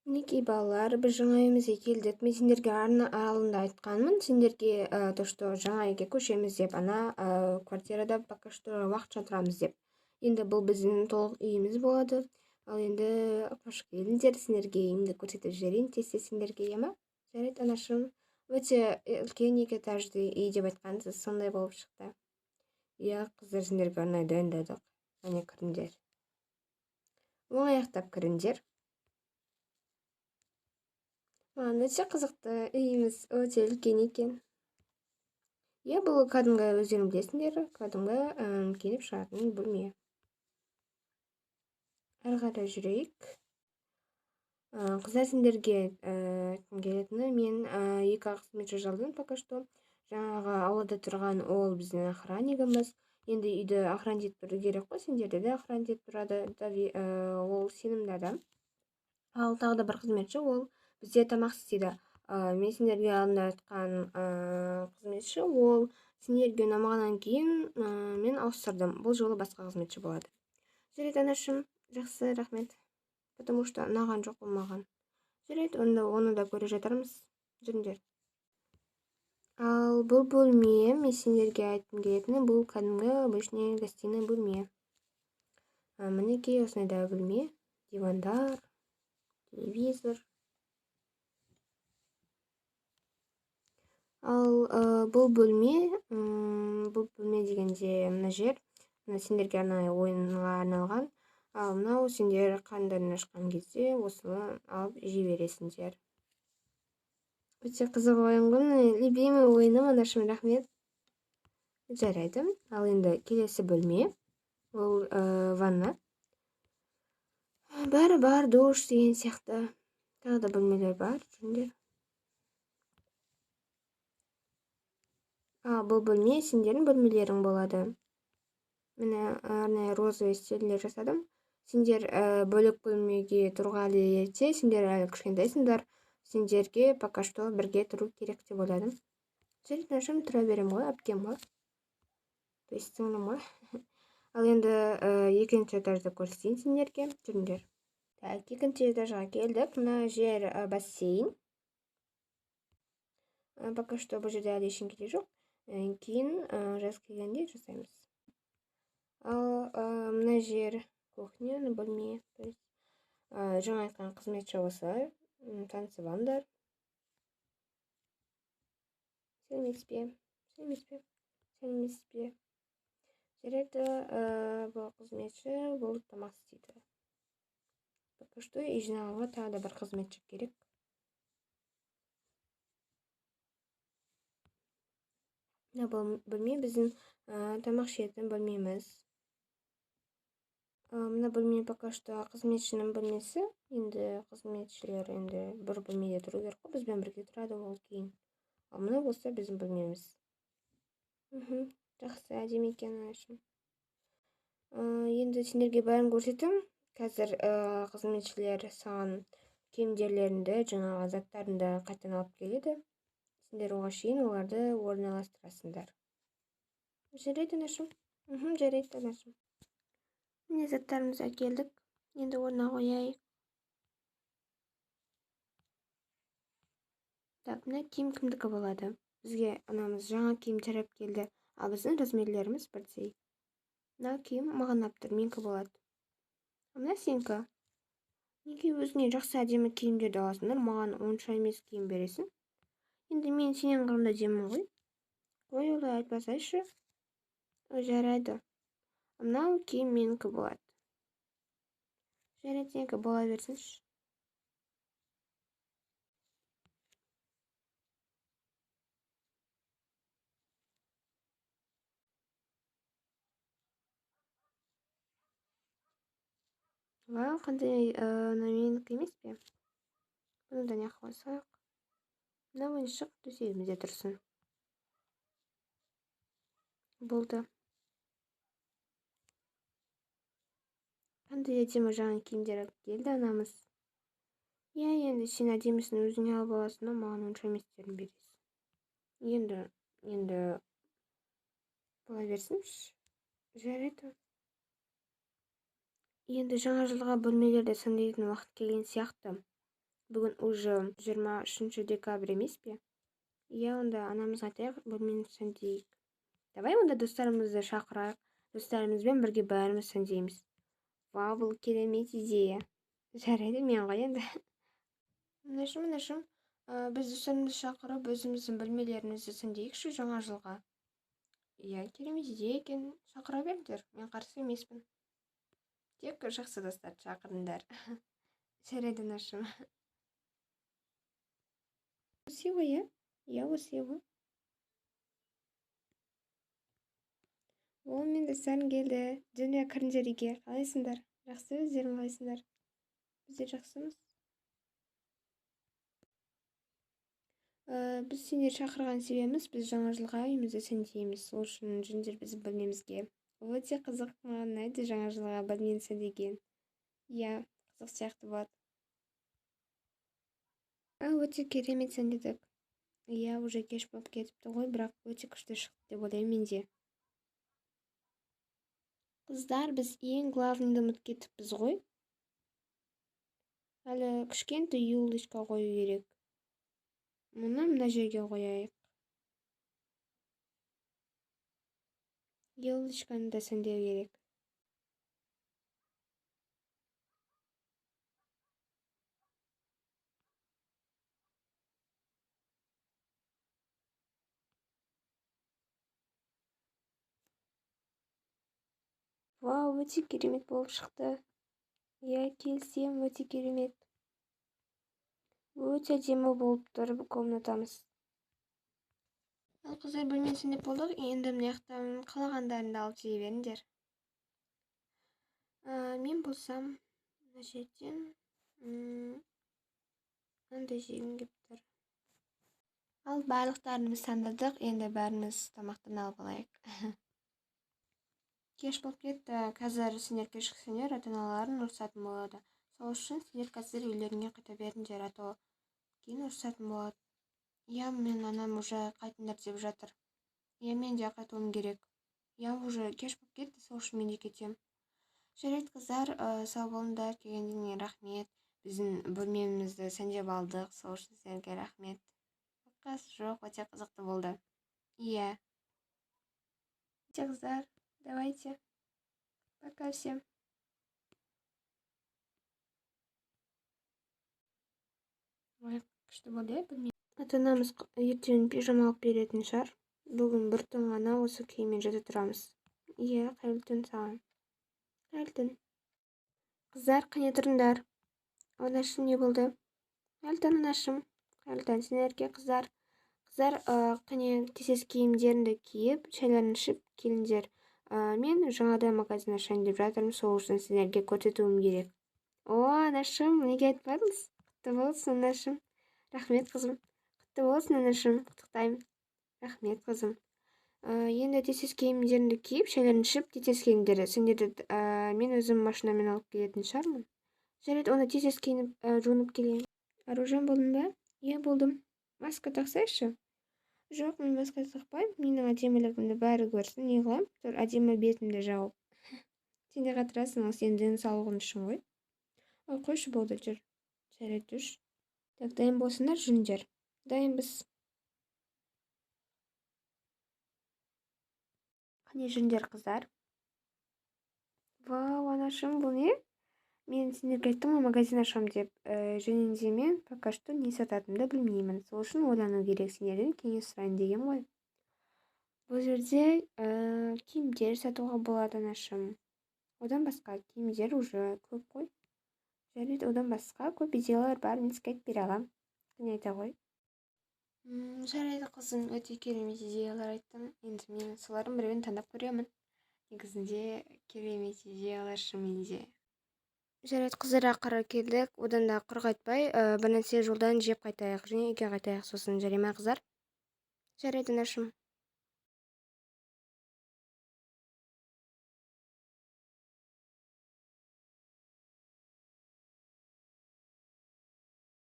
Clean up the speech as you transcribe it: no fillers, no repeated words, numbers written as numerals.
Мінекей, балалар, біз жаңа үйімізге келдік. Мен сендерге алдында айтқанмын, сендерге, то, что жаңа үйге көшеміз деп, ана, квартирада пока что уақытша тұрамыз деп. Енді бұл біздің толық үйіміз болады. Ал енді қош келдіңдер, сендерге үйімді көрсетіп жіберейін тез-тез сендерге, иә ма? Жарайды, анашым. Өте үлкен екі этажды үй деп айтқансыз, сондай болып шықты. Иә, қыздар, сендерге арнайы дайындадық. Әне, кіріңдер. Оңаяқтап кіріңдер. Маған өте қызықты, үйіміз өте үлкен екен. Иә, бұл кәдімгі, өздерің білесіңдер, кәдімгі, киініп шығатын бөлме. Әрі қарай жүрейік. Қыздар, сендерге, айтқым келетіні, мен, екі ақ қызметші жалдым пока что. Жаңағы аулада тұрған ол біздің охраннигіміз. Енді үйді охранять етіп тұру керек қой, сендерді де охранять етіп тұрады. Ол сенімді адам. Ал тағы да бір қызметші, ол бізде тамақ істейді. Мен сендерге алдында айтқан, қызметші, ол сендерге ұнамағаннан кейін, мен ауыстырдым. Бұл жолы басқа қызметші болады. Жарайды, анашым, жақсы, рахмет. Потому что ұнаған жоқ ол маған. Жарайды, онда оны да көре жатармыз. Жүріңдер. Ал бұл бөлме, мен сендерге айтқым келетіні, бұл кәдімгі обычный гостиный бөлме. Мінекей осындай да бөлме, дивандар, телевизор. Ал, бұл бөлме, бұл бөлме дегенде мына жер, мына сендерге арнайы ойынға арналған. Ал мынау сендер қандарың ашқан кезде осыны алып жей бересіңдер. Өте қызық ойын ғой, міне, любимый ойыным, анашым, рахмет. Жарайды. Ал енді келесі бөлме, ол, ванна. Бәрі бар, душ деген сияқты. Тағы да бөлмелер бар, жүріңдер. Бұл бөлме сендердің бөлмелерің болады. Міне, арнайы розовый стильдер жасадым. Сендер, бөлек бөлмеге тұруға әлі ерте, сендер әлі кішкентайсыңдар. Сендерге пока что бірге тұру керек деп ойладым. Жарайды, анашым, тұра беремін ғой, әпкем ғой. То есть сіңлім ғой. Ал енді, екінші этажды көрсетейін сендерге. Жүріңдер. Так, екінші этажға келдік. Мына жер, бассейн. Пока что бұл жерде әлі ештеңе де жоқ. Кейін, жаз келгенде жасаймыз. Ал, мына жер кухня, бөлме. То есть, жаңа айтқан қызметші осы. Танысып алыңдар. Сәлеметсіз бе? Сәлеметсіз бе? Сәлеметсіз бе? Жарайды, бұл қызметші, бұл тамақ істейді. Пока что үй жинауға тағы да бір қызметші керек. Мына бөлме біздің, тамақ ішетін бөлмеміз. Мына бөлме пока что қызметшінің бөлмесі. Енді қызметшілер енді бір бөлмеде тұру керек қой, бізбен бірге тұрады ол кейін. Ал мына болса біздің бөлмеміз. Жақсы, әдемі екен, анашым. Енді сендерге бәрін көрсетемін. Қазір, қызметшілер саған киімдерлеріңді, жаңағы заттарыңды қайтадан алып келеді. Сендер оған шейін оларды орналастырасыңдар. Жарайды, анашым. Жарайды, анашым. Міне, заттарымызды әкелдік. Енді орнына қояйық. Так, мына киім кімдікі болады? Бізге анамыз жаңа киім теріп келді, ал біздің размерлеріміз бірдей. Мына киім маған ұнап тұр, менікі болады. А мына сенікі. Неге өзіңе жақсы әдемі киімдерді аласыңдар, маған онша емес киім бересің? Енді мен сенен қарағанда әдемімін ғой. Қой, олай айтпасайшы. Ой, жарайды. Мынау киім менікі болады. Жарайды, сенікі бола берсінші. Вау, қандай, мына менікі емес пе? Бұны да неғып қойсақ? Мына ойыншық төсегімізде тұрсын. Болды. Қандай әдемі жаңа киімдер алып келді анамыз. Иә, енді сен әдемісін өзіңе алып аласың да, маған онша еместерін бересің. Енді бола берсінші. Жарайды. Енді жаңа жылға бөлмелерді сәндейтін уақыт келген сияқты. Бүгін уже 23 декабрь емес пе? Иә, онда анамызға айтайық, бөлмені сәндейік. Давай онда достарымызды шақырайық. Достарымызбен бірге бәріміз сәндейміз. Вау, бұл керемет идея. Жарайды, мен ғой енді. Анашым, анашым, біз достарымызды шақырып, өзіміздің бөлмелерімізді сәндейікші жаңа жылға. Иә, керемет идея екен. Шақыра беріңдер, мен қарсы емеспін. Тек жақсы достарды шақырыңдар. Жарайды, анашым. Осы ғой, иә? Иә, осы ғой. О, мен достарым келді. Дүние, кіріңдер үйге. Қалайсыңдар? Жақсы, өздерің қалайсыңдар? Біз де жақсымыз. Біз сендерді шақырған себебіміз, біз жаңа жылға үйімізді сәндейміз. Сол үшін жүріңдер біздің бөлмемізге. Өте қызық, маған ұнайды жаңа жылға бөлмені сәндеген. Иә, қызық сияқты болады. Өте керемет сәндедік. Иә, уже кеш болып кетіпті ғой, бірақ өте күшті шықты деп ойлаймын мен де. Қыздар, біз ең главныйды ұмытып кетіппіз ғой. Әлі кішкентай елочка қою керек. Мұны мына жерге қояйық. Елочканы да сәндеу керек. Вау, өте керемет болып шықты. Иә, келісемін, өте керемет. Өте әдемі болып тұр комнатамыз. Ал қыздар, бөлмені сәндеп болдық. Енді мына жақтан қалағандарыңды алып жей беріңдер. Мен болсам мына жерден мынандай жегім келіп тұр. Ал барлықтарымыз таңдадық, енді бәріміз тамақтан алып алайық. Кеш болып кетті. Қазір сендер кешіксеңдер, ата-аналарың ұрысатын болады. Сол үшін сендер қазір үйлеріңе қайта беріңдер, а то кейін ұрысатын болады. Иә, мен анам уже қайтыңдар деп жатыр. Иә, мен де қайтуым керек. Иә, уже кеш болып кетті, сол үшін мен де кетемін. Жарайды, қыздар, сау болыңдар, келгендеріңе рахмет. Біздің бөлмемізді сәндеп алдық, сол үшін сіздерге рахмет. Қас жоқ, өте қызықты болды. Иә. Қыздар, давайте. Пока всем. Ой, күшті болды, иә, білмеймін. Ата-анамыз ертең пижама алып беретін шығар. Бүгін бір түн ғана осы киіммен жата тұрамыз. Иә, қайырлы түн саған. Қайырлы түн. Қыздар, қане тұрыңдар. Анашым, не болды? Қайырлы түн, анашым. Қайырлы түн сендерге, қыздар. Қыздар, қане тез-тез киімдеріңді киіп, шайларын ішіп келіңдер. Мен жаңадан магазин ашайын деп жатырмын, сол үшін сіздерге көрсетуім керек. О, анашым, неге айтпадыңыз? Құтты болсын, анашым. Рахмет, қызым. Құтты болсын, анашым. Құттықтаймын. Рахмет, қызым. Енді тез-тез киімдеріңді киіп, шайларын ішіп, тез-тез келіңдер. Сендерді мен өзім машинамен алып келетін шығармын. Жарайды, онда тез-тез киініп, жуынып келейін. Аружан, болдың ба? Иә, болдым. Маска тақсайшы. Жоқ, мен маска тақпаймын. Менің әдемілігімді бәрі көрсін. Не қыламын? Тұр, әдемі бетімді жауып. Сен де қатырасың, ол сенің денсаулығың үшін ғой. Ой, қойшы, болды, жүр. Жарайды, жүр. Так, дайын болсыңдар, жүріңдер. Дайынбыз. Қане жүріңдер, қыздар. Вау, анашым, бұл не? Мен сендерге айттым ғой, магазин ашамын деп. Және де мен пока что не сататынымды білмеймін. Сол үшін ойлану керек, сендерден кеңес сұрайын деген ғой. Бұл жерде киімдер сатуға болады, анашым. Одан басқа киімдер уже көп қой. Жарайды, одан басқа көп идеялар бар, мен сізге айтып бере аламын. Қане айта ғой. Жарайды, қызым, өте керемет идеялар айттың. Енді мен солардың біреуін таңдап көремін. Негізінде керемет идеялар шынымен де. Жарайды, қыздар, ақыры келдік. Одан да құр қайтпай, бір нәрсе жолдан жеп қайтайық және үйге қайтайық сосын. Жарай ма, қыздар? Жарайды, анашым.